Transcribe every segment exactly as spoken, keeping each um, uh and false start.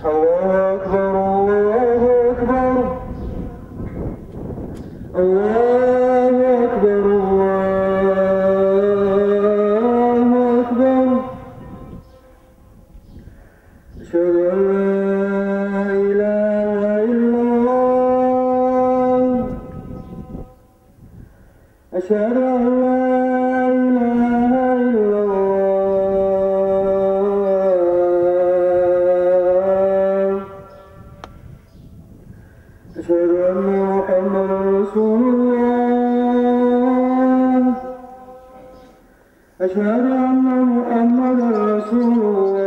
الله أكبر، الله أكبر، الله أكبر، الله أكبر. أشهد أن لا إله إلا الله. أشهد أن لا إله إلا الله. أشهد أن محمدا رسول الله. أشهد أن محمدا رسول الله.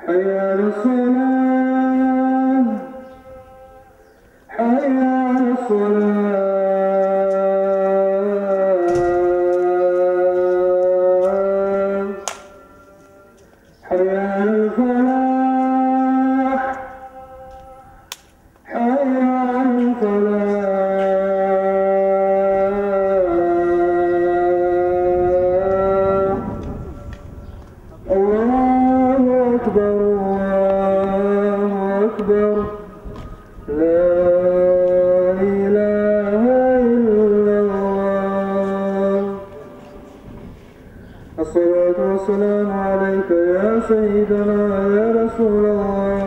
حي على الصلاة. حي على الصلاة. حي على الفلاح. حي على الفلاح. الله أكبر، الله أكبر. لا إله إلا الله. الصلاة والسلام عليك يا سيدنا يا رسول الله.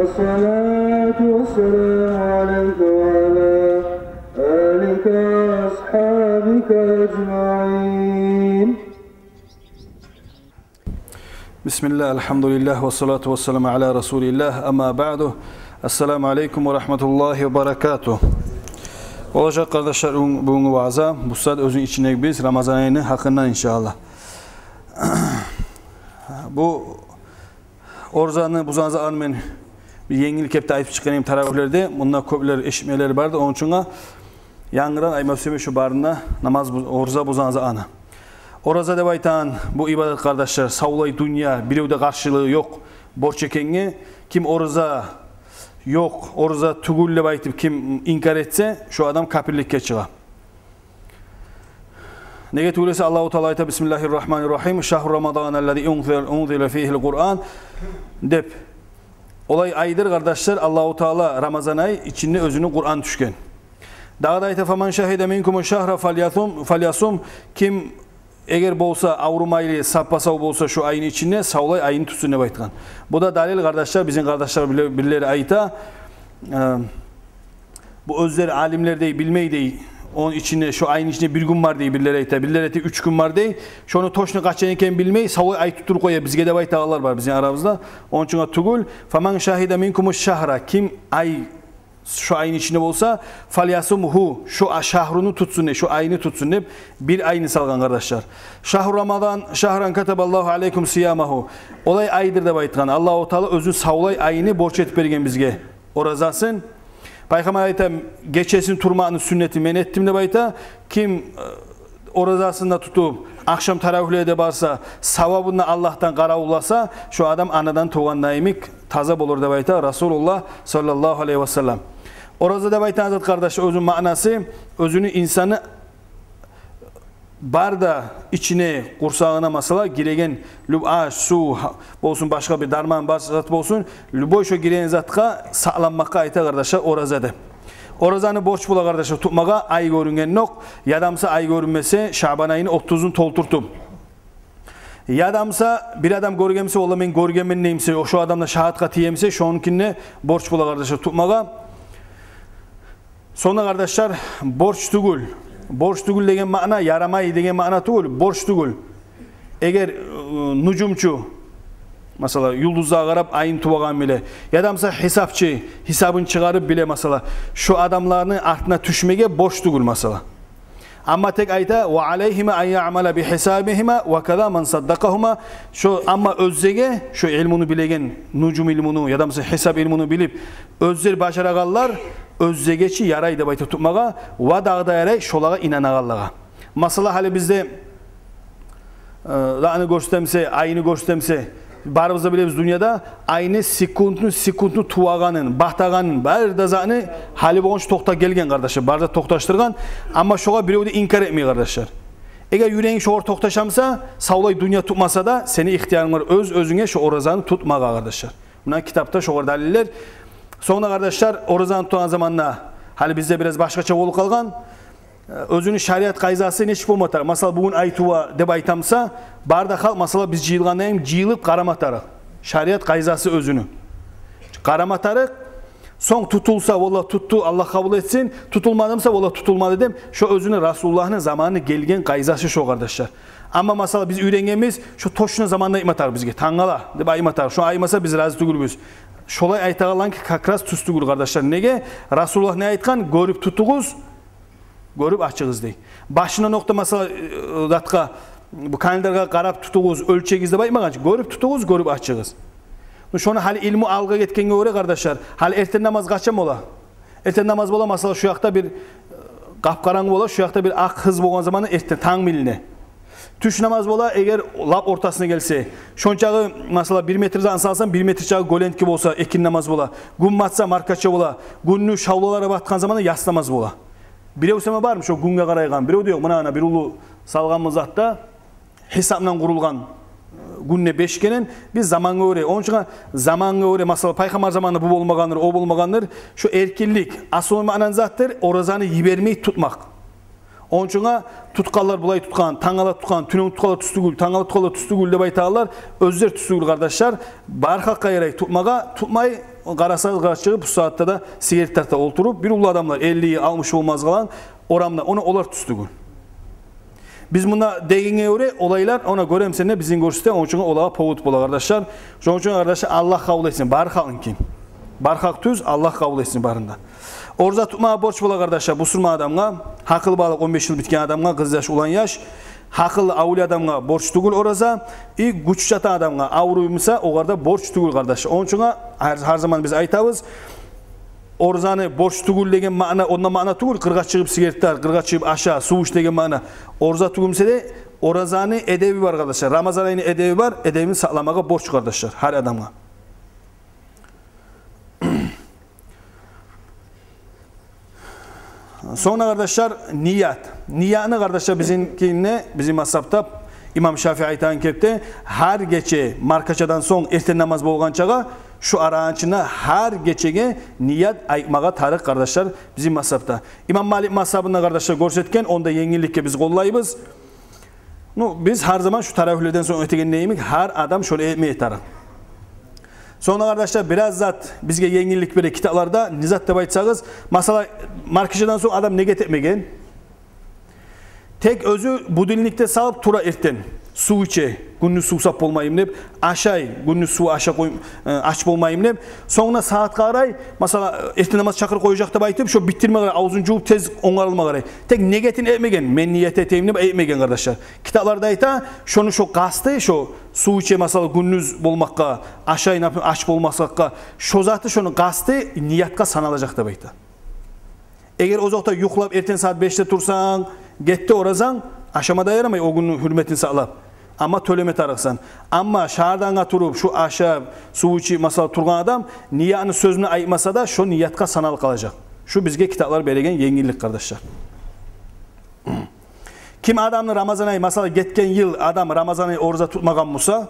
الصلاة والسلام عليك وعلى آلك وأصحابك أجمعين. Бисмиллагь, альгьамдулиллагь, ва салату ва саламу аля расулиллагь, амма баъду. Ассаламу алейкум ва рагьматуллагьи ва баракатугь. Болажакъ, къардашлар, бугюн-, бугюнгю ваъза, бу сагьат оьзюню ичиндеги биз Рамазан айны гьакъындан, иншааллагь. Бу оразаны бузагъан затны мен бир енгил кепде айтып чыкъгъан эдим таравигьлерде, мунда кёплер эшитмейлер барды, ону учун янгыдан айтма сюемен шу барын да, намаз бу-, ораза бузагъан затны. Ораза деп айтагъан бу ибадат, къардашлар, савлай дюнья, биревде къаршылыгъы ёкъ борч экенге. Ким ораза ёкъ, ораза тюгюл деп айтып ким инкар этсе, шо адам капирликге чыгъа. Неге тюгюл эсе, Аллагьу Таала айта: «Бисмиллагьи ррагьмани ррагьим, шагьру Рамадан аллази унзила, унзила фигьил Къуран», — деп. Олай айдыр, къардашлар, Аллагьу Таала Рамазан ай ичинде оьзюню Къуран тюшген. Дагъы да айта: «Фаман шагьида минкуму шагьра фальясум, фальясум». Ким, эгер болса, аврумайлы, саппа-сав болса шу айны ичинде, савлай айны тутсун деп айтгъан. Бу да далил, къардашлар, бизин къардашлар бирле-, бирлери айта, э, бу оьзлер алимлер дей, билмей дей, ону ичинде, шу айны ичинде бир гюн бар дей, бирлери айта, бирлери айта уьч гюн бар дей. Шону точно къачан экенин билмей, савлай ай тутдуруп къоя бизге деп айтагъанлар бар бизин арабызда. Ону учун тюгюл. «Фаман шагьида минкуму шагьра», ким ай шу айны ичинде болса, «фальясумгьу», шу а-, шагьруну тутсун деп, шу айны тутсун деп, бир айны салгъан, къардашлар. «Шагьру Рамадан шагьран катабаллагьу алейкум сиямагьу». Олай айдыр деп айтгъан. Аллагьу Таала оьзю савлай айны борч этип берген бизге оразасын. Пайхаммар айта: «Гечесин турмакъны сюннетин мен этдим», — деп айта. Ким, э, оразасын да тутуп, ахшам таравигьлеге де барса, савабын да Аллагьдан къаравулласа, шо адам анадан тувгъан йимик таза болур деп айта Расулуллагь саллаллагьу алейгьи ва саллам. Ораза деп айтагъан зат, къардаш, оьзюню маънасы, оьзюню инсанны бар да ичине, къурсагъына, масала, гиреген люб-, аш, сув, гьа-, болсун, башгъа бир дарман, башгъа зат болсун, любой шо гиреген затгъа сакъланмакъгъа айта, къардашлар, ораза деп. Оразаны борч бола, къардашлар, тутмагъа ай гёрюнгендокъ, ядамса ай гёрюнмесе, Шаъбан айны отузун толтуртуп. Ядамса бир адам гёргенмсе, «Валлагь, мен гёргенмен», — деймсе, о шо адам да шагьатгъа тиемсе, шонукин де борч бола, къардашлар, тутмагъа. Сонг да, къардашлар, борч тюгюл. Борч тюгюл деген маъна, ярамай деген маъна тюгюл, борч тюгюл. Эгер, э, нужумчу, масала, юлдузлагъа къарап айын тувагъан биле, ядамса гьисапчы гьисабын чыгъарып биле, масала, шо адамланы артына тюшмеге борч тюгюл, масала. Амма тек айта: «Ва алайгьима ан яъмала би гьисабигьима ва каза ман саддакъагьума». Шо, амма оьзлеге, шо илмуну билеген, нужум илмуну ядамса гьисап илмуну билип, оьзлер бажарагъанлар, оьзлеге чи ярай деп айта тутмагъа, ва дагъы да ярай шолагъа инанагъанлагъа. Масала, гьали бизде, э, дагъыны гёрсетемсе, айны гёрсетемсе, Барыбыз да билебиз, дюньяда айны секундну, секундну тувагъанын, батагъанын, бары да затны гьали болгъунча токътап гелген, къардашлар, бары да токъташдыргъан. Амма шогъар бирев де инкар этмей, къардашлар. Эгер юрегинг шогъар токъташамса, савлай дюнья тутмаса да, сени ихтиярынг бар оьз-оьзюнге шо оразаны тутмагъа, къардашлар. Муна китапда шогъар далиллер. Сонг да, къардашлар, оразаны тутагъан заманда, гьали бизде бираз башгъача болуп къалгъан, оьзюню шариат къайдасы нечик болма тарыкъ? Масала, бугюн ай тува деп айтамса, бары да халкъ, масала, биз жыйылгъанда эм жыйылып къарама тарыкъ. Шариат къайдасы оьзюню. Къарама тарыкъ. Сонг тутулса, валлагь, тутду, Аллагь къабул этсин. Тутулмадымса, валлагь, тутулмады деп, шо оьзюню Расулуллагьны заманы гелген къайдасы шо, къардашлар. Амма, масала, биз уьйренгенбиз, шо точно заманда айтма тарыкъ бизге, тангала деп айтма тарыкъ. Шо айтмаса, биз рази тюгюлбюз. Шолай айтагъанларынки как раз тюз тюгюл, къардашлар. Неге? Расулуллагь не айтгъан? Гёрюп тутугъуз, гёрюп ачыгъыз дей. Башындан окъ да, масала, э, затгъа, бу календаргъа къарап тутугъуз, оьлчегиз деп айтмагъан чы. Гёрюп тутугъуз, гёрюп ачыгъыз. Ну, шону гьали илму алгъа гетгенге гёре, къардашлар, гьали эртен намаз къачан бола? Эртен намаз бола, масала, шу якъда бир, э, къап-къарангы бола, шу якъда бир акъ гьыз болгъан заманда эртен танг билине. Тюш намаз бола, эгер лап ортасына гелсе. Шончагъы, масала, бир метр затны салсанг, бир метр чакъы гёлентки болса, экинни намаз бола. Гюн батса, маркача бола. Гюнню шавлалары батгъан заманда яс намаз бола. Бирев сама бармы шо гюнге къарайгъан? Бирев де ёкъ. Муна, ана, бир уллу салгъанмыз затда, гьисапдан къурулгъан, э, гюнде беш экенин, биз замангъа гёре. Ону учун замангъа гёре, масала, пайхаммар заманында бу болмагъандыр, о болмагъандыр. Шо эркинлик, аслу маънан затдыр, оразаны йибермей тутмакъ. Ону учун тутгъанлар булай тутгъан, тангала тутгъан, тюнегюн тутгъанлар тюз тюгюл, тангала тутгъанлар тюз тюгюл деп айтагъанлар, оьзлер тюз тюгюл, къардашлар. Бар халкъгъа ярай тутмагъа, тутмай, къарасагъыз, къарачыгъы, бу сагьатда да сигарет тарта олтуруп, бир уллу адамлар, элли, алтмыш болмас къалгъан орамда, ону олар тюз тюгюл. Биз мунда дегенге гёре олайлар, ону гёремсен де, бизин гёрсете, ону учун олагъа повод бола, къардашлар. Шону учун, къардашлар, Аллагь къабул этсин бар халкъынкин. Бар халкъ тюз, Аллагь къабул этсин барын да. Ораза тутмагъа борч бола, къардашлар, бусурман адамгъа, гьакъылбалыкъ он беш йыл битген адамгъа, къыз яш, улан яш, гьакъыллы, авлия адамгъа борч тюгюл ораза, и гючю чатагъан адамгъа, авруймуса, огъар да борч тюгюл, къардашлар. Ону учун гьар, гьар заман биз айтабыз, оразаны борч тюгюл деген маъна, онда маъна тюгюл, къыргъа чыгъып сигарет тар, къыргъа чыгъып аша, сув ич деген маъна. Ораза тюгюлмесе де, оразаны эдеби бар, къардашлар. Рамазан айны эдеби бар, эдебин сакъламагъа борч, къардашлар, гьар адамгъа. Сонг да, къардашлар, ният. Ниятны, къардашлар, бизинкинде, бизин мазгьабда имам Шафии айтагъан кепде, гьар гече маркачадан сонг эртен намаз болгъанчагъа, шу араны ичинде гьар гечеге ният айтмагъа тарыкъ, къардашлар, бизин мазгьабда. Имам Малик мазгьабында, къардашлар, гёрсетген, онда енгилликге биз къоллайбыз. Ну, биз гьар заман шу таравигьлерден сонг этеген йимик, гьар адам шону этмеге тарыкъ. Сонг да, къардашлар, бираз зат бизге енгиллик бере китапларда, не зат деп айтсагъыз, масала, маркачадан сонг адам ният этмеген. Тек оьзю будильникде салып тура эртен, сув иче, гюндюз сувсап болмайым деп, ашай, гюндюз сув аша къой-, э, ач болмайым деп. Сонг да сагьатгъа къарай, масала, эртен намаз чакъырып къояжакъ деп айтып, шо битдирме къарай, авзун жувуп, тез онгарылма къарай. Тек ниятын этмеген, мен ният этейим деп этмеген, къардашлар. Китапларда айта, шону шо къасты, шо сув иче, масала, гюндюз болмакъгъа, ашай, например, ач болмакълыкъгъа, шо заты, шону къасты ниятгъа саналажакъ деп айта. Эгер озокъда юхлап эртен сагьат бешде турсанг, гетди оразанг, ашама да ярамай, о гюнню гьюрметин сакълап. Амма тёлеме тарыкъсан. Амма шагьардангъа туруп, шу ашап, сув ичип, масала, тургъан адам ниятны сёз булан айтмаса да, шо ниятгъа саналып къалажакъ. Шу бизге китаплар береген енгиллик, къардашлар. Ким адамны Рамазан ай, масала, гетген йыл адам Рамазан ай ораза тутмагъан буса,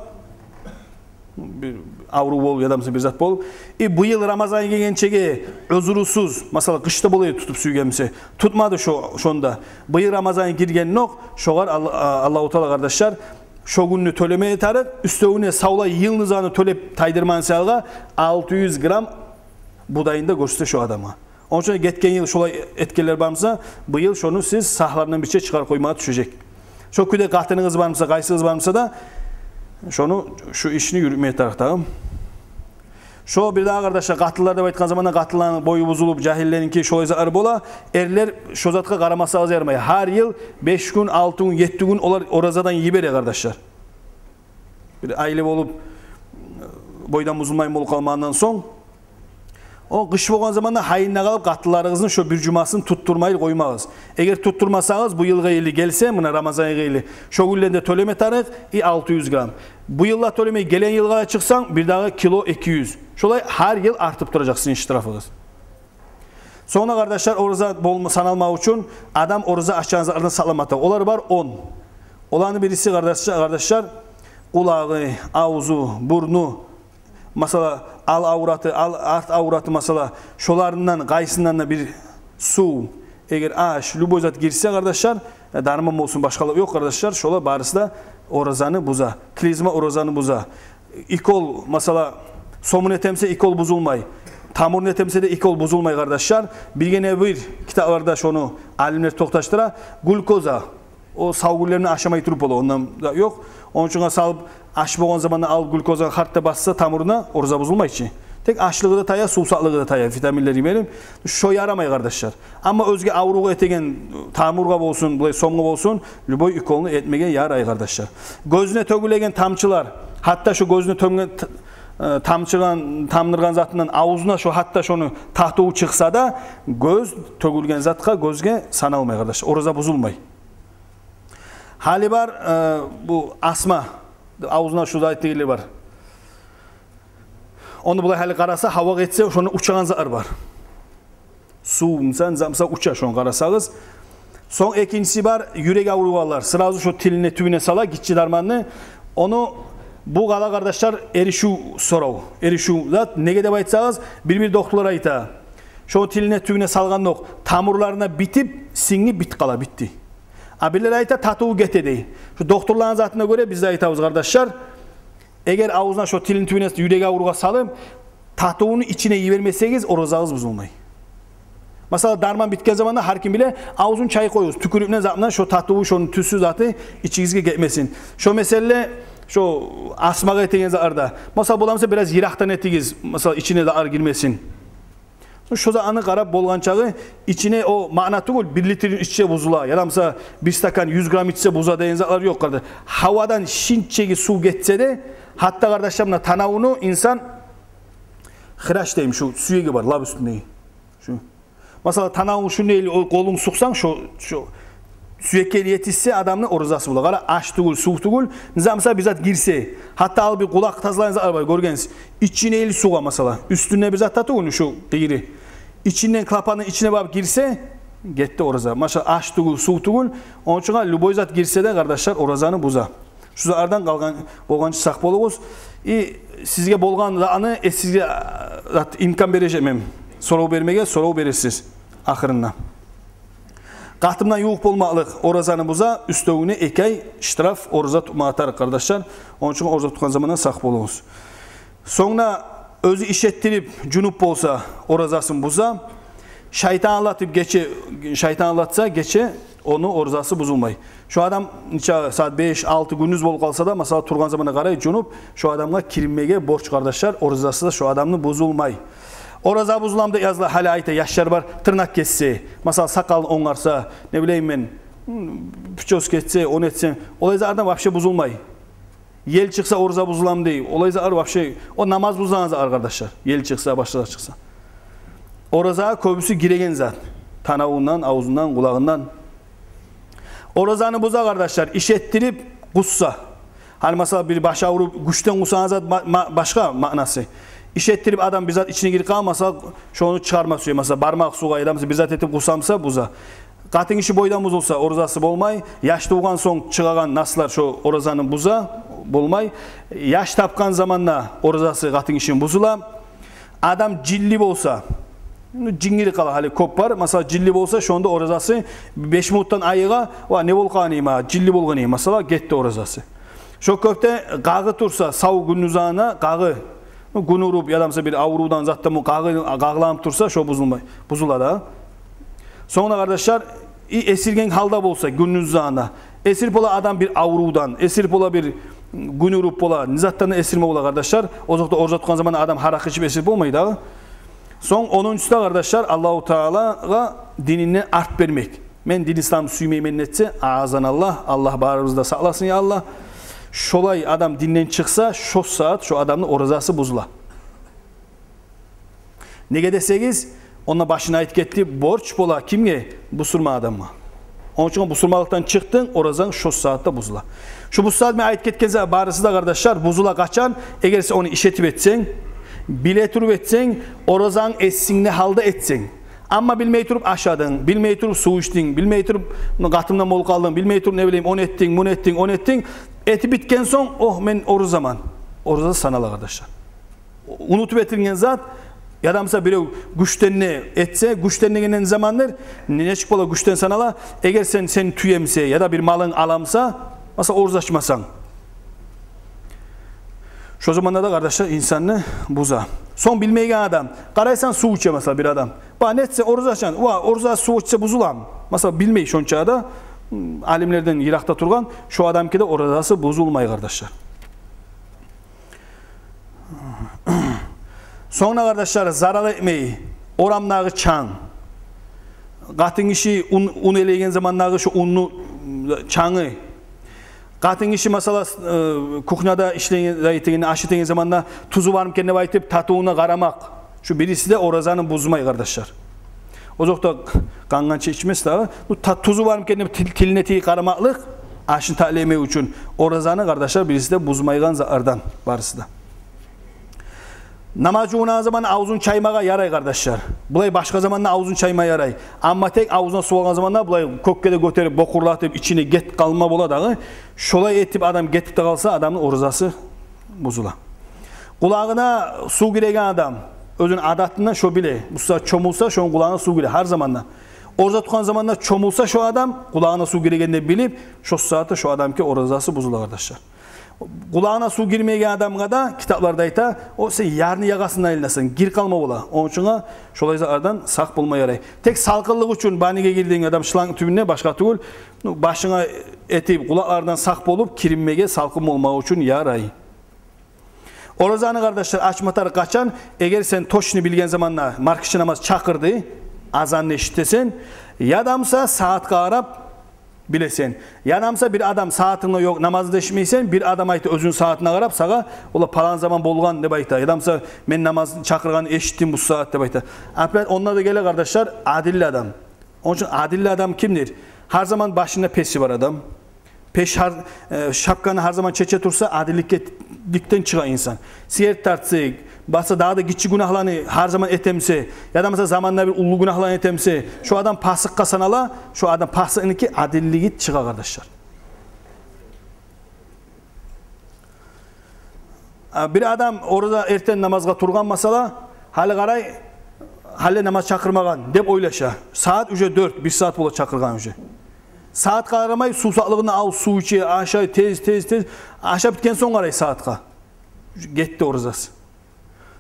бир аврув болуп, яда буса бир зат болуп, и быйыл Рамазан ай гелгенчеге узурусуз, масала, къышда бола эди тутуп сюйген буса, тутмады шо-, шонда. Быйыл Рамазан ай гиргенокъ, шогъар Алла-, а-, Аллагьу Таала, къардашлар, шо гюнню тёлеме тарыкъ, уьстевюне савлай йылны затны тёлеп тайдырмагъан саялы алты юз грамм будайын да гёрсете шо адамгъа. Ону учун гетген йыл шолай этгенлер бар буса, быйыл шону сиз сагьларындан бирче чыгъарып къоймагъа тюшежек. Шо кюйде къатыныгъыз бар буса, къайсыгъыз бар буса да, шону, шу ишни юрютмеге тарыкъ дагъы. Шо бир дагъы, къардашлар, къатынлар деп айтгъан заманда, къатынланы бою бузулуп, жагьиллеринки шолай затлар бола. Эрлер, шо затгъа къарамасагъыз ярамай. Гьар йыл беш гюн, алты гюн, етти гюн олар оразадан йибере, къардашлар. Бир айлы болуп, бойдан бузулмайын болуп къалмагъандан сонг, О къыш болгъан заманда гьайында къалып, къатынларыгъызны шо бир жумасын туттурмайлы къоймагъыз. Эгер туттурмасагъыз, бу йылгъа ерли гелсе, муна Рамазан айгъа ерли, шо гюнлерде тёлеме тарыкъ, и алты юз грамм. Бу йылда тёлемей, гелген йылгъа да чыкъсанг, бир дагъы кило эки юз. Шолай гьар йыл артып туражакъ сизин штрафыгъыз. Сонг да, къардашлар, ораза болма-, саналмакъ учун адам ораза ачагъан затлардан сакъланмакъ. Олар бар он. Оланы бириси, къардашлар, къардашлар, къулагъы, авзу, бурну, масала, ал авраты, ал, арт авраты, масала, шоларындан къайсындан да бир сув, эгер аш, любой зат гирсе, къардашлар, э, дарман болсун, башгъалыкъ ёкъ, къардашлар, шолар барысы да оразаны буза. Клизма оразаны буза. Укол, масала, сомун этемсе, укол бузулмай. Тамурну этемсе де, укол бузулмай, къардашлар. Биргине бир китапларда шону алимлер токъташдыра. Глюкоза. О сав гюнлеринде ашамай туруп бола, ондан да ёкъ. Ону учун салып, аш болгъан заманда ал глюкозаны гьартда басса тамурына, ораза бузулмай чы. Тек ашлыгъы да тая, сувсаплыгъы да тая, витаминлер йимеге. Шо ярамай, къардашлар. Амма оьзге аврувгъа этеген, тамургъа болсун, булай сомгъа болсун, любой уколну этмеге ярай, къардашлар. Гёзюне тёгюлеген тамчылар, гьатта шо гёзюне тёгюлген т-, э, тамчыгъан, тамдыргъан затындан авзуна шо, гьатта шону татыву чыкъса да, гёз тёгюлген затгъа, гёзге саналмай, къардашлар. Ораза бузулмай. Гьали бар, э, бу асма, авзуна шу зат этегенлер бар. Ону булай гьали къараса, гьавагъа этсе, шонда учагъан затлар бар. Сув, мисал, за-, мисал, уча, шону къарасагъыз. Сонг экинчиси бар, юрек авругъанлар. Сразу шо тилине тюбюне сала гиччи дарманны. Ону бу къала, къардашлар, эришив сорав. Эришив зат, неге деп айтсагъыз, бир-бир докторлар айта, шо тилине тюбюне салгъандокъ, тамурларына битип, сингип битип къала, битди. А бирлер айта, татыву гете дей. Шо докторланы затына гёре биз де айтабыз, къардашлар, эгер авзуна шо тилини тюбюне юрек авругъа салып, татывуну ичине йибермесегиз, оразагъыз бузулмай. Масала, дарман битген заманда гьар ким биле, авзун чайкъагъыз, тюкюрюкню затына шо татыву, шону тюсю заты ичигизге гетмесин. Шо меселе, шо асмагъа этеген затларда. Масала, боламса, бираз йыракъдан этигиз, масала, ичине затлар гирмесин. Шо затны къарап болгъан чагъы, ичине, о маъна тюгюл, бир литрни ичсе бузула, яда мисал бир стакан юз грамм ичсе буза деген затлар ёкъ, къарда. Гьавадан шинчеги сув гетсе де, гьатта, къардашлар, муна танавуну инсан хрящ дейми, шу сюеги бар, лап уьстюндеги. Шу. Масала, танавуну шундай, о къолунг сукъсанг, шо, шо сюекге етишсе адамны, оразасы бола. Къара, аш тюгюл, сув тюгюл. Низа, мисал, бир зат гирсе, гьатта ал бир къулакъ тазалайгъан затлар бар, гёргенсиз. Ичине ил сугъа, масала, уьстюнде бир зат да тюгюл, шу къыйыры. Ичинден, клапанны ичине барып гирсе, гетди ораза. Масала, аш тюгюл, сув тюгюл. Ону учун любой зат гирсе де, къардашлар, оразаны буза. Шу затлардан къалгъан, болгъанча сакъ болугъуз. И сизге болгъан затны, э, сизге, а, зат, имкан бережекмен сорав бермеге, сорав берерсиз ахырында. Къатындан ювукъ болмакълыкъ оразаны буза, уьстевюне эки ай штраф, ораза тутмагъа тарыкъ, къардашлар. Ону учун ораза тутгъан заманда сакъ болугъуз. Сонг да оьзю иш этдирип жунуп болса, оразасын буза. Шайтан алдатып гече, шайтан алдатса гече, ону оразасы бузулмай. Шо адам нече сагьат, беш, алты, гюндюз болуп къалса да, масала, тургъан заманда къарай жунуп, шо адамгъа киринмеге борч, къардашлар, оразасы да шо адамны бузулмай. Ораза бузуламы деп языла, гьали айта, яшлар бар, тырнакъ гессе, масала, сакъалын онгарса, не билейим мен, м, причёска этсе, ону этсе, олай затлардан вообще бузулмай. Ел чыкъса, ораза бузуламы дей, олай затлар вообще, о намаз бузагъан затлар, къардашлар. Ел чыкъса, башгъа зат чыкъса. Оразагъа кёбюсю гиреген зат. Танавундан, авзундан, къулагъындан. Оразаны буза, къардашлар, иш этдирип къусса. Гьали, масала, бир баш авруп, гючден къусагъан зат ма-, ма-, башгъа маънасы. Иш этдирип адам бир зат ичине гирип къалгъан, масала, шону чыгъарма сюе, масала, бармакъ сугъа, яда бир зат этип къусамса, буза. Къатынгиши бойдан бузулса, оразасы болмай. Яш тувгъан сонг чыгъагъан наслар шо оразаны буза, болмай. Яш тапгъан заманда оразасы къатынгишини бузула. Адам жинли болса, ну, жингири къала, гьали кёп бар. Масала, жинли болса, шонда оразасы беш минутдан айыгъа, ва, не болгъан эди ма, жинли болгъан эди, масала, гетди оразасы. Шо кёпде къагъы турса, сав гюндюз ана къагъы, ну, гюн уруп, яда мисал бир аврувдан, затдан бу къагъы, къагъыланып турса, шо бузулмай, бузула да. Сонг да, къардашлар, и эсирген гьалда болса, гюндюз заманда эсирип бола адам бир аврувдан, эсирип бола бир гюн уруп бола, не затдан да эсирме бола, къардашлар. Озокъда, ораза тутгъан заманда адам гьаракъы ичип эсирип болмай дагъы. Сонг онунчусу да, къардашлар, Аллагьу Таалагъа дининден арт бермек. Мен дин ислам сюймеймен десе, аъазаналлагь, Аллагь барыбызны да сакъласын, я Аллагь. Шолай адам динден чыкъса, шо сагьат шо адамны оразасы бузула. Неге десегиз, онда башында айтып гетди, борч бола кимге? Бусурман адамгъа. Ону учун бусурманлыкъдан чыкъдынг, оразанг шо сагьатда бузула. Шо бу сагьат мен айтып гетген за-, барысы да, къардашлар, бузула къачан? Эгер сен ону иш этип этсенг, биле туруп этсенг, оразанг эсингде гьалда этсенг. Амма билмей туруп ашадынг, билмей туруп сув ичдинг, билмей туруп, ну, къатынгдан болуп къалдынг, билмей туруп, не билейим, ону этдинг, муну этдинг, ону этдинг. Этип битген сонг, огь, мен оразаман. Ораза санала, къардашлар. Унутуп этилген зат, яда, масала, бирев гючден де этсе, гючден дегенден замандыр, не-, нечик бола, гючден санала, эгер сен, сен тюе буса, яда бир малынг ала буса, масала, ораза ачмасанг. Шо заманда да, къардашлар, инсанны буза. Сонг билмейген адам, къарайсан, сув иче, масала, бир адам. Ба, нетсе, ораза ачгъан, ва, ораза, сув ичсе бузуламы? Масала, билмей шонча да, м, алимлерден йыракъда тургъан, шо адамныки де оразасы бузулмай, къардашлар. Сонг да, къардашлар, зарал этмей, орамдагъы чанг. Къатын гиши ун, ун элейген замандагъы шо унну, м, чангы. Къатын гиши, масала, э, кухняда ишлеген, этеген, аш этеген заманда тузу бармы экен деп айтып, татывуна къарамакъ. Шу бириси де оразаны бузмай, къардашлар. Озокъда, къангъанча ичмес дагъы. Бу та-, тузу бармы экен деп тил-, тилине тийип къарамакълыкъ, ашны татли этмек учун, оразаны, къардашлар, бириси де бузмайгъан затлардан барысы да. Намаз жувунагъан заман авзун чаймагъа ярай, къардашлар. Булай башгъа заманда авзун чайма ярай. Амма тек авзуна сув алгъан заманда булай кёкге де гётерип, бокъурлатып, ичине гетип къалма бола дагъы. Шолай этип адам гетип де къалса, адамны оразасы бузула. Къулагъына сув гиреген адам, оьзюню адатындан шо биле. Бу сагьат чомулса, шону къулагъына сув гире гьар заманда. Ораза тутгъан заманда чомулса шо адам, къулагъына сув гирегенни билип, шо сагьатда шо адамныки оразасы бузула, къардашлар. Къулагъына сув гирмейген адамгъа да китапларда айта, о сен ярны ягъасындан айланасан, гирип къалма бола. Ону учун шолай затлардан сакъ болма ярай. Тек салкъынлыкъ учун баниге гирдинг, адам шланг тюбюнде, башгъа тюгюл, ну, башынга этип, къулакълардан сакъ болуп, киринмеге салкъын болмакъ учун ярай. Оразаны, къардашлар, ачма тарыкъ къачан? Эгер сен точно билген заманда маркачы намаз чакъырды, азанны эшитесен, яда буса сагьатгъа къарап билесен. Яда буса бир адам, сагьатынг да ёкъ, намазны да эшитмейсен, бир адам айта оьзюню сагьатына къарап сагъа, ола, палан заман болгъан деп айта. Яда буса мен намаз чакъыргъанны эшитдим бу сагьат деп айта. Опять онда да геле, къардашлар, адилли адам. Ону учун адилли адам кимдир? Гьар заман башында песи бар адам. Пеш гьар, э, шапканы гьар заман чече турса, адилликге, ликден чыгъа инсан. Сигарет тартса, башгъа дагъы да гиччи гюнагьланы гьар заман этемсе, яда, масала, заманда бир уллу гюнагьланы этемсе, шо адам пасыкъгъа санала, шо адам пасыкъныки адиллиги чыгъа, къардашлар. А, бир адам ораза эртен намазгъа тургъан, масала, гьали къарай, гьали намаз чакъырмагъан деп ойлаша. Сагьат уже дёрт, бир сагьат бола чакъыргъан уже. Сагьатгъа къарамай, сувсаплыгъына ал, сув иче, ашай, тез, тез, тез. Ашап битген сонг къарай сагьатгъа. Гетди оразасы.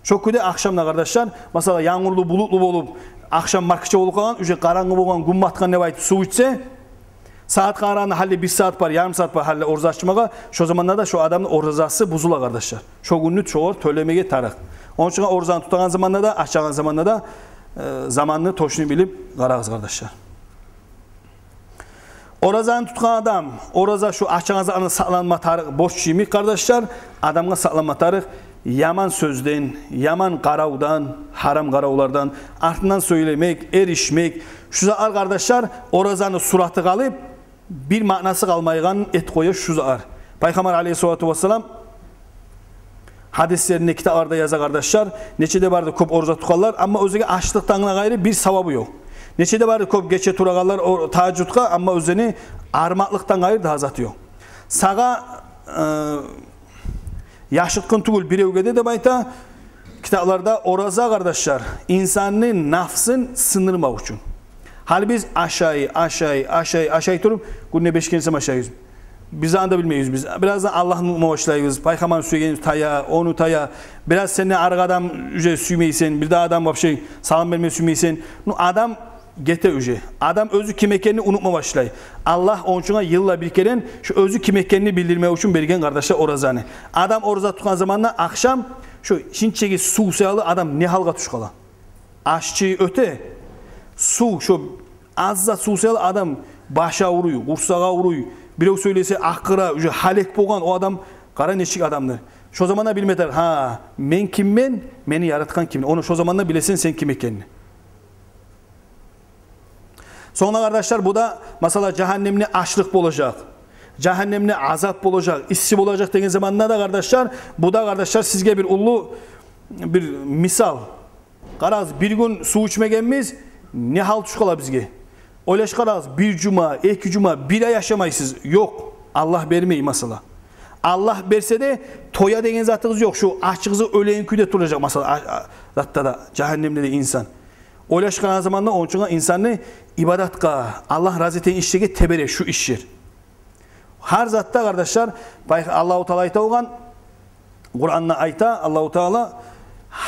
Шо кюйде ахшам да, къардашлар, масала, янгурлу, булутлу болуп, ахшам маркача болуп къалгъан, уже къарангы болгъан, гюн батгъан деп айтып сув ичсе, сагьатгъа къарагъанда гьали бир сагьат бар, ярым сагьат бар гьали ораза ачмагъа, шо заманда да шо адамны оразасы бузула, къардашлар. Шо гюнню шогъар тёлемеге тарыкъ. Ону учун оразаны тутагъан заманда да, ачагъан заманда да, э, заманны точно билип къарагъыз, къардашлар. Оразаны тутгъан адам, ораза шу ачагъан затлардан сакъланма тарыкъ борч йимик, къардашлар, адамгъа сакъланма тарыкъ яман сёзден, яман къаравдан, гьарам къаравлардан, артындан сёйлемек, эришмек. Шу затлар, къардашлар, оразаны сураты къалып, бир маънасы къалмайгъан этип къоя шу затлар. Пайхаммар алейгьиссалату вассалам гьадислеринде, китапларда яза, къардашлар, нече де барды кёп ораза тутгъанлар, амма оьзлеге ачлыкъдан къайры бир савабы ёкъ. Нече де барды кёп гече турагъанлар о тагьажжудгъа, амма оьзлени арымакълыкъдан къайры дагъы заты ёкъ. Сагъа, э, яшыртгъын тюгюл биревге де деп айта китапларда, ораза, къардашлар, инсанны нафсын сындырмакъ учун. Гьали биз ашай, ашай, ашай, ашай туруп, гюнде беш керен сама ашайбыз. Биз аны да билмейбиз биз. Бираздан Аллагьны унутма башлайбыз. Пайхаммарны сюегенибиз тая, ону тая. Бираз сенден арыкъ адам уже сюймейсен, бир де адам вообще салам берме сюймейсен. Ну, адам гете уже. Адам оьзю ким экенни унутма башлай. Аллагь ону учун йылда бир керен шу оьзю ким экенни билдирмек учун берген, къардашлар, оразаны. Адам ораза тутгъан заманда ахшам шу шинчеги сув саялы адам не гьалгъа тюшюп къала. Аш чий оьте, сув, шо аз зат сув саялы адам баш авруй, къурсакъ авруй, бирев сёйлесе акъыра, уже гьалек болгъан о адам, къара нечик адамдыр. Шо заманда билме тарыкъ, гьа, мен киммен, мени яратгъан ким. Ону шо заманда билесен сен ким экенни. Сонг да, къардашлар, бу да, масала, жагьаннемни ачлыкъ болажакъ, жагьаннемни азап болажакъ, исси болажакъ деген заманда да, къардашлар, бу да, къардашлар, сизге бир уллу бир мисал. Къарагъыз, бир гюн сув ичмегенбиз, не гьал тюш къала бизге? Ойлашып къарагъыз, бир жума, эки жума, бир ай яшамайсыз. Ёкъ, Аллагь бермей, масала. Аллагь берсе де, тоя деген затыгъыз ёкъ. Шу ачыгъызы оьлеген кюйде туражакъ, масала, а-, а-, затда да, жагьаннемде де инсан. Ойлашып къарагъан заманда, ону учун инсанны ибадатгъа, Аллагь рази этеген ишлеге тебере шу ишлер. Гьар затда, къардашлар, пай-, Аллагьу Таала айта болгъан, Къуранда айта Аллагьу Таала,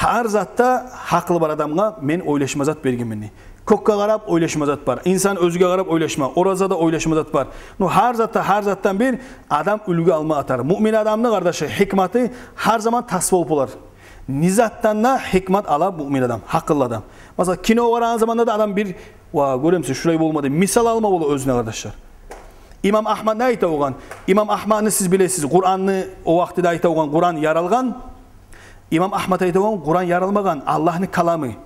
гьар затда гьакъылы бар адамгъа мен ойлашма зат бергенмен дей. Кёкге къарап ойлашма зат бар. Инсан оьзюне къарап ойлашма, оразада ойлашма зат бар. Ну, гьар затда, гьар затдан бир адам уьлгю алма тарыкъ. Муъмин адамны, къардашлар, гьикматы гьар заман тас болуп болар. Не затдан да гьикмат ала муъмин адам, гьакъыллы адам. Масала, кино къарагъан заманда да адам бир, ва, гёремисиз, шулай болмады, мисал алма бола оьзюне, къардашлар. Имам Агьмад не айта болгъан? Имам Агьмадны сиз билесиз, Къуранны о вакътиде айта болгъан, Къуран яралгъан. Имам Агьмад айта болгъан, Къуран яралмагъан, Аллагьны каламы.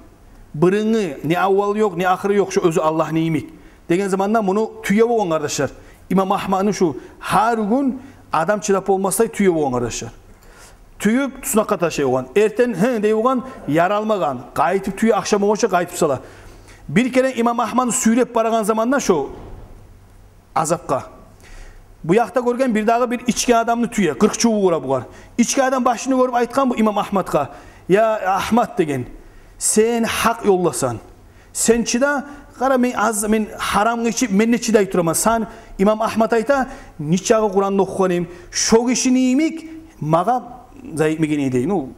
Бырынгъы, не аввалы ёкъ, не ахыры ёкъ, шу оьзю Аллагьны йимик деген заманда муну тюе болгъан, къардашлар. Имам Агьмадны шу гьар гюн адам чыдап болмасдай тюе болгъан, къардашлар. Тююп, туснакъгъа ташлай болгъан. Эртен, гьы, дей болгъан, яралмагъан. Къайтып тюе, ахшам болгъунча къайтып сала. Бир керен имам Агьмадны сюйреп барагъан заманда шо азапгъа, бу якъда гёрген бир дагъы бир ичген адамны тюе, къыркъ чубу ура бугъар. Ичген адам башын гёрюп айтгъан бу имам Агьмадгъа: «Я Агьмад, — деген, — сен гьакъ ёлдасан. Сен чыда, къара, мен аз, мен гьарамгъа ичип, мен де чыдай тураман. Сен, — имам Агьмад айта, — нечакъы Къуран да охугъан эдим, шо гишини йимик магъа зат этмеген эди». Ну,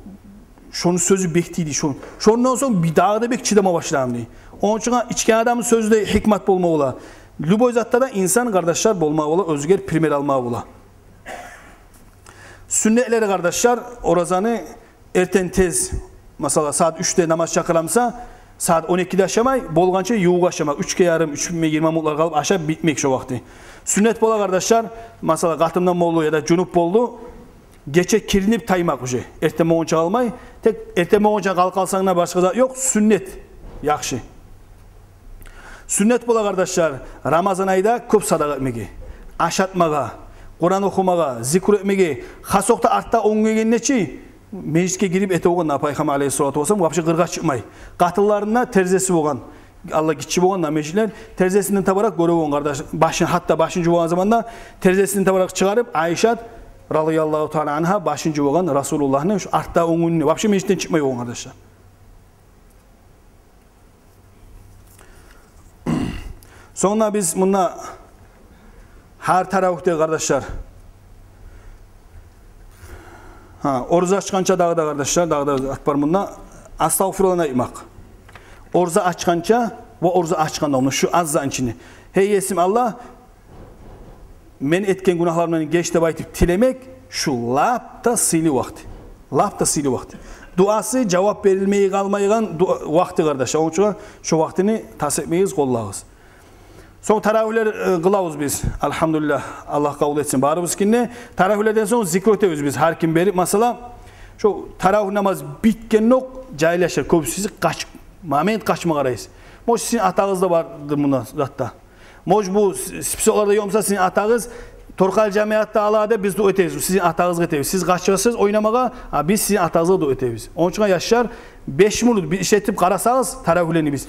шону сёзю бек тийди, шо-, шондан сонг бир дагъы да бек чыдама башладым дей. Ону учун ичген адамны сёзю де гьикмат болма бола. Любой затда да инсан, къардашлар, болма бола, оьзюне пример алма бола. Сюннетлери, къардашлар, оразаны эртен тез, масала, сагьат уьчде намаз чакъырамса, сагьат он экиде ашамай, болгъанча ювукъ ашама, уьчге ярым, уьч йигирма минутлар къалып ашап битмек шо вакъти. Сюннет бола, къардашлар, масала, къатындан болду яда жунуп болду, гече киринип таймакъ уже. Эртен болгъунча къалмай, тек эртен болгъунча къалып къалсанг да башгъа зат ёкъ, сюннет. Яхшы. Сюннет бола, къардашлар, Рамазан айда кёп садагъа этмеге, ашатмагъа, Къуран охумагъа, зикру этмеге, хасокъда артда он гюн гелгенде чи, межитге гирип эте болгъан да Пайхаммар алейгьиссалату вассалам, вообще къыргъа чыкъмай. Къатынларына терезеси болгъан, алда гиччи болгъан да межитлер, терезесинден табаракъ гёре болгъан, къардаш, башын, гьатта башын жувагъан заманда терезесинден табаракъ чыгъарып, Айшат радияллагьу таала ангьа башын жувагъан Расулуллагьны шу артда он гюнюнде, вообще межитден чыкъмай болгъан, къардашлар. Сонг да биз мунда гьар таравигьде, къардашлар, гьа, ораза ачгъанча дагъы да, къардашлар, дагъы да зат бар мунда. Астагъфируллагьны айтмакъ. Ораза ачгъанча ва ораза ачгъанда, муна шу аз затны ичинде: «Гьей Есим Аллагь, мен этген гюнагьларымдан геч», — деп айтып тилемек, шу лап да сыйлы вакъти. Лап да сыйлы вакъти. Дуасы жавап берилмей къалмайгъан дуа-, вакъти, къардашлар. Ону учун шу вакътини тас этмегиз, къоллагъыз. Сонг таравигьлер, э, къылабыз биз. Альгьамдулиллагь, Аллагь къабул этсин барыбызгъа да. Таравигьлерден сонг зикру этебиз биз, гьар ким берип, масала. Шу таравигь намаз битгенокъ, жагьил яшлар кёбюсю къач-, момент къачма къарайсыз. Может, сизин атагъыз да бардыр мунда затда. Может, бу с-, списокларда ёкъ буса, сизин атагъыз Торкъал жамиятда ала деп биз дуа этебиз, сизин атагъызгъа этебиз. Сиз къачасыз ойнамагъа, а биз сизин атагъызгъа дуа этебиз. Ону учун, яшлар, беш минут биз ишлетип къарасагъыз таравигьлени биз.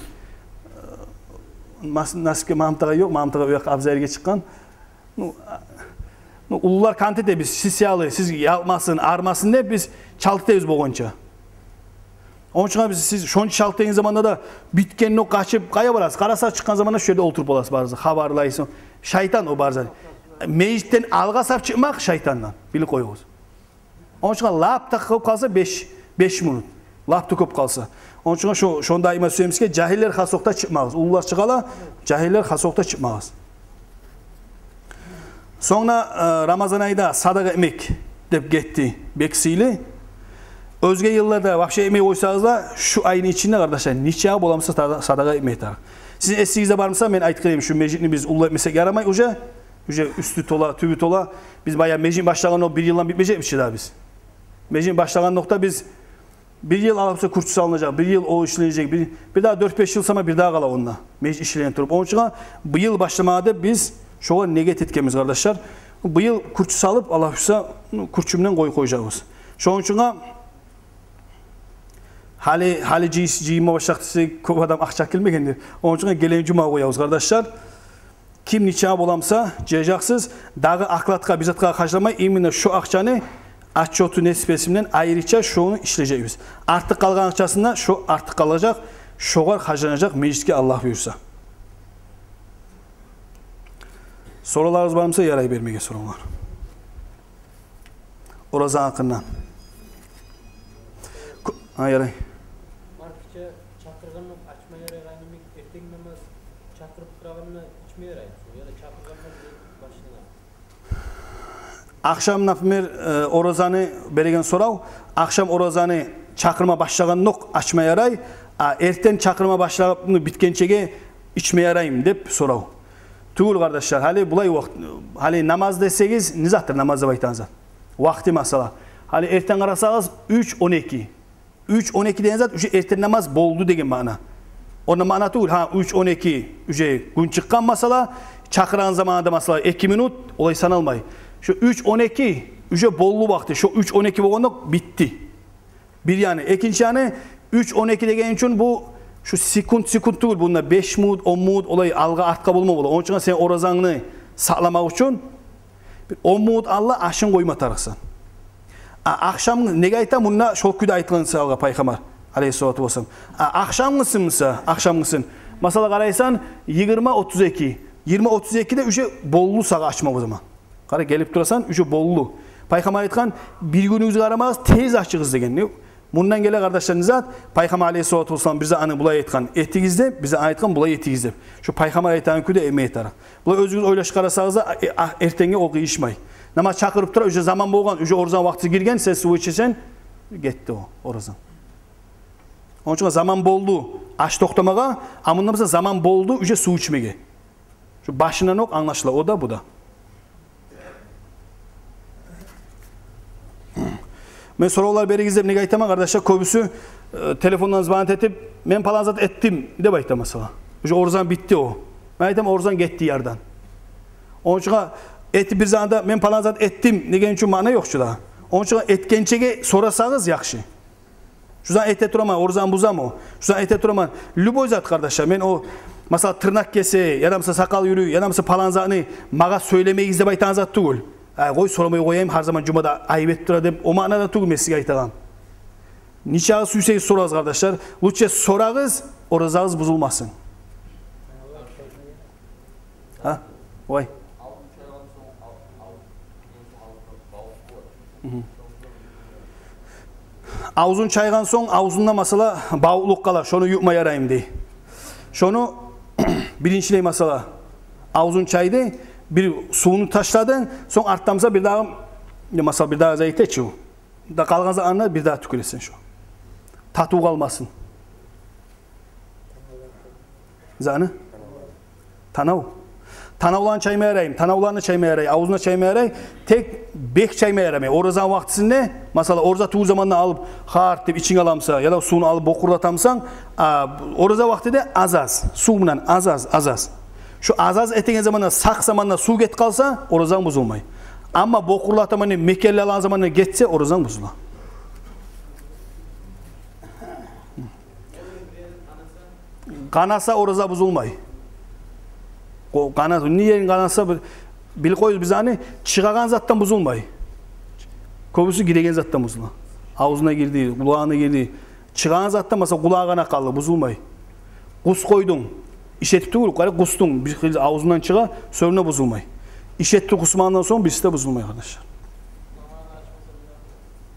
Мас-, насипге Магьамут агъа ёкъ, Магьамут агъа у якъгъа абзаргъа чыкъгъан. Ну, а, ну, уллулар кант эте, биз сиз саялы, сиз ялкъмасын, арымасын деп биз чалт этебиз болгъанча. Ону учун биз, сиз шонча чалт этген заманда да битгенокъ къачып къайда барасыз? Къарасагъыз, чыкъгъан заманда шу ерде олтуруп боласыз барыгъыз да. Хабарлайсыз. Шайтан о барыгъыз да. Межитден алгъасап чыкъмакъ шайтандан. Билип къоюгъуз. Ону учун лап да кёп къалса беш, беш минут. Лап да кёп къалса. Ону учун шо-, шону даима сюебиз ки, жагьиллер хасокъда чыкъмагъыз. Уллулар чыгъалар, жагьиллер хасокъда чыкъмагъыз. Сонг да, э, Рамазан айда садагъа этмек деп гетди. Бек сыйлы. Оьзге йылларда вообще этмей къойсагъыз да, шу айны ичинде, къардашлар, нечакъы боламыса сада-, садагъа этмеге тарыкъ. Сизин эсигизде бармыса, мен айтып къояйым, шу межитни биз уллу этмесек ярамай уже. Уже уьстю тола, тюбю тола. Биз баягъы межит башлагъан о бир йылдан битмежекбиз чи дагъы биз. Межитни башлагъандокъда биз бир йыл алып буса кюрчю салынажакъ, бир йыл о ишленежек, бир, бир дагъы дёрт-беш йыл сама бир дагъы къала онда межит ишленип туруп. Ону учун быйыл башламагъа деп биз шогъар негет этгенбиз, къардашлар. Быйыл кюрчю салып, Аллагь буюрса, кюрчю булан къоюп къояжакъбыз. Шону учун гьали, гьали жыйыс-, жыйынма башладыкъ десе, кёп адам акъча гелмегендир. Ону учун гелеген жумагъа къоябыз, къардашлар. Ким нече боламса, жыяжакъсыз, дагъы окладгъа, бир затгъа харжламай, именно шо акъчаны отчёту, несипеси булан айрыча шону ишлежекбиз. Артыкъ къалгъан акъчасын да шо артыкъ къалажакъ, шогъар харжланажакъ межитге, Аллагь буюрса. Соравларыгъыз бармыса, ярай бермеге соравлар. Ораза гьакъында. Ку-, гьа, ярай. Маркача чакъыргъанокъ ачма ярай, гьали мен эртен намаз чакъырып турагъанда ичме ярай, яда чакъыргъандан башлана. Ахшам, например, э, оразаны береген сорав, ахшам оразаны чакъырма башлагъандокъ ачма ярай, а эртен чакъырма башлап битгенчеге ичме яраймы деп сорав. Тюгюл, къардашлар, гьали булай вакъти, гьали намаз десегиз, не затдыр намаз деп айтагъан зат? Вакъти масъала. Гьали эртен къарасагъыз, уьч он эки. Уьч он эки деген зат уже эртен намаз болду деген маъна. Онда маъна тюгюл, гьа, уьч он эки уже гюн чыкъгъан масъала, чакъырагъан заманда масъала эки минут, олай саналмай. Шо уьч он эки уже болду вакъти, шо уьч он эки болгъандокъ битди. Бир яны. Экинчи яны, уьч он эки деген учун бу шу секунд, секунд тюгюл, бунда беш минут, он минут, олай алгъа-артгъа болма бола. Ону учун сен оразангны сакъламакъ учун бир он минут алда ашынг къойма тарыкъсан. А ахшам, неге айта мунда, шол кюйде айтгъан саялгъа Пайхаммар алейгьиссалату вассалам. А ахшамгъысын буса, ахшамгъысын, масъала, къарайсан, йигирма отуз эки. Йигирма отуз экиде уже болду сагъа ачма о заман. Къара, гелип турасан, уже болду. Пайхаммар айтгъан, бир гюнюгюзге къарамагъыз, тез ачыгъыз деген. Не? Мундан геле, къардашлар, не зат? Пайхаммар алейгьиссалату вассалам бир затны булай айтгъан, этигиз деп, бир затны айтгъан, булай этигиз деп. Шо Пайхаммар айтагъан кюйде этме тарыкъ. Булай оьзюгюз ойлашып къарасагъыз, а, э, а, эртенге о къыйышмай. Намаз чакъырып тура, уже заман болгъан, уже оразаны вакътиси гирген, сен сув ичесен, гетди о оразанг. Ону учун заман болду аш токътамагъа, а мунда буса заман болду уже сув ичмеге. Шо башындан окъ англашыла о да, бу да. Мен соравлар беригиз деп неге айтаман, къардашлар, кёбюсю, э, телефондан звонить этип, «Мен палан зат этдим», — деп айта, масъала. Уже оразанг битди о. Мен айтаман, оразанг гетди ярдан. Ону учун этип бир заманда «Мен палан зат этдим» деген учун маъна ёкъ чу да. Ону учун этгенчеге сорасагъыз яхшы. Шу затны эте тураман, оразаны бузамы о? Шу затны эте тураман. Любой зат, къардашлар. Мен о, масъала, тырнакъ кесе, яда буса сакъал юрюй, яда буса палан затны магъа сёйлемегиз деп айтагъан зат тюгюл. Ай, къой, сорамай къояйым, гьар заман жумада айып этип тура деп, о маънада тюгюл мен сизге айтагъаным. Нечакъы сюйсегиз сорагъыз, къардашлар. Лучше сорагъыз, оразагъыз бузулмасын. Гьа? Олай. Мгм. Авзун чайгъан сонг, авзунда, масъала, бавукълукъ къала, шону ювма яраймы дей. Шону биринчилей, масъала, авзун чайды, бир сувну ташладынг, сонг артдан буса бир дагъы, масъала, бир дагъы зат этечи о. Да къалгъан затны бир дагъы тюкюресен шо. Татыв къалмасын. Заны? Танав. Танавланы чайма яраймы? Танавланы чайма ярай, авзуна чайма ярай. Тек бек чайма ярамай. Оразаны вакътисинде, масъала, ораза тюгюл заманда алып, харт деп ичинге аламыса, яда сувну алып бокъурлатамысан, а, ораза вакътиде аз-аз, сув булан аз-аз, аз-аз. Шо аз-аз этеген заманда, сакъ заманда сув гетип къалса, оразанг бузулмай. Амма бокъурлатаман деп мекенли алагъан заманда гетсе, оразанг бузула. Къанаса, ораза бузулмай. Къо-, къана-, не ерин къанаса, бир, билип къоюгъуз, биз аны чыгъагъан затдан бузулмай. Кёбюсю гиреген затдан бузула. Авзуна гирди, къулагъына гирди. Чыгъагъан затдан, масъала, къулагъы къанап къалды, бузулмай. Къус къойдунг, иш этип тюгюл, къара, къустунг, бир хыйлы авзундан чыгъа, сёрюне бузулмай. Иш этип къусмагъандан сонг бириси де бузулмай, къардашлар.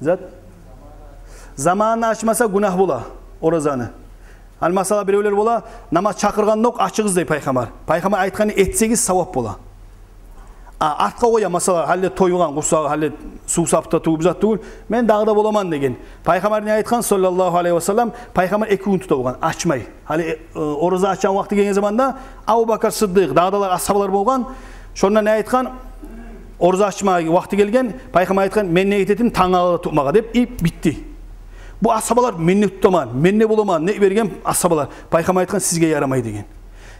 Зат? Заманында ачмаса, гюнагь бола оразаны. Гьали, масъала, биревлер бола, намаз чакъыргъандокъ ачыгъыз дей Пайхаммар. Пайхаммар айтгъанны этсегиз, савап бола. А, артгъа къоя, масъала, гьали тойгъан къурсагъы, гьали сув сапта тюгюл, бир зат тюгюл, мен дагъы да боламан деген. Пайхаммар не айтгъан, саллаллагьу алайгьи ва саллам? Пайхаммар эки гюн тута болгъан, ачмай. Гьали, э, ораза ачагъан вакъти гелген заманда Абубакар Сыддыкъ, дагъы да асгьабалар болгъан. Шонда не айтгъан? Ораза ачмагъа вакъти гелген, Пайхаммар айтгъан: «Мен не этетим, танг алда тутмагъа», — деп, и битди. Бу асгьабалар: «Мен де тутаман, мен де боламан», — не берген асгьабалар. Пайхаммар айтгъан: «Сизге ярамай», — деген.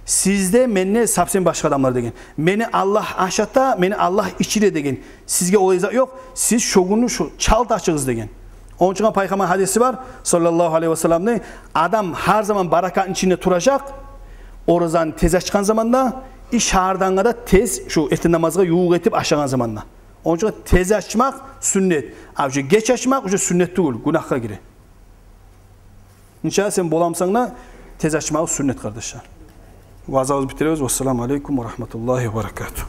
«Сизде, менде совсем башгъа адамлар», — деген. «Мени Аллагь ашата, мени Аллагь ичире», — деген. «Сизге олай зат ёкъ, сиз шо гюнню шо чалт ачыгъыз», — деген. Ону учун Пайхаммар гьадиси бар, саллаллагьу алайгьи ва салламны: «Адам гьар заман баракатны ичинде туражакъ, оразаны тез ачгъан заманда, и шагьардагъынгъа да тез, шу эртен намазгъа ювукъ этип ашагъан заманда». Ону учун тез ачмакъ сюннет. А уже геч ачмакъ уже сюннет тюгюл, гюнагьгъа гире. Иншаллагь, сен боламсан да, тез ачмагъы сюннет, къардашлар. Ваъзабызны битиребиз. Вассаламу алейкум ва рагьматуллагьи ва баракатугь.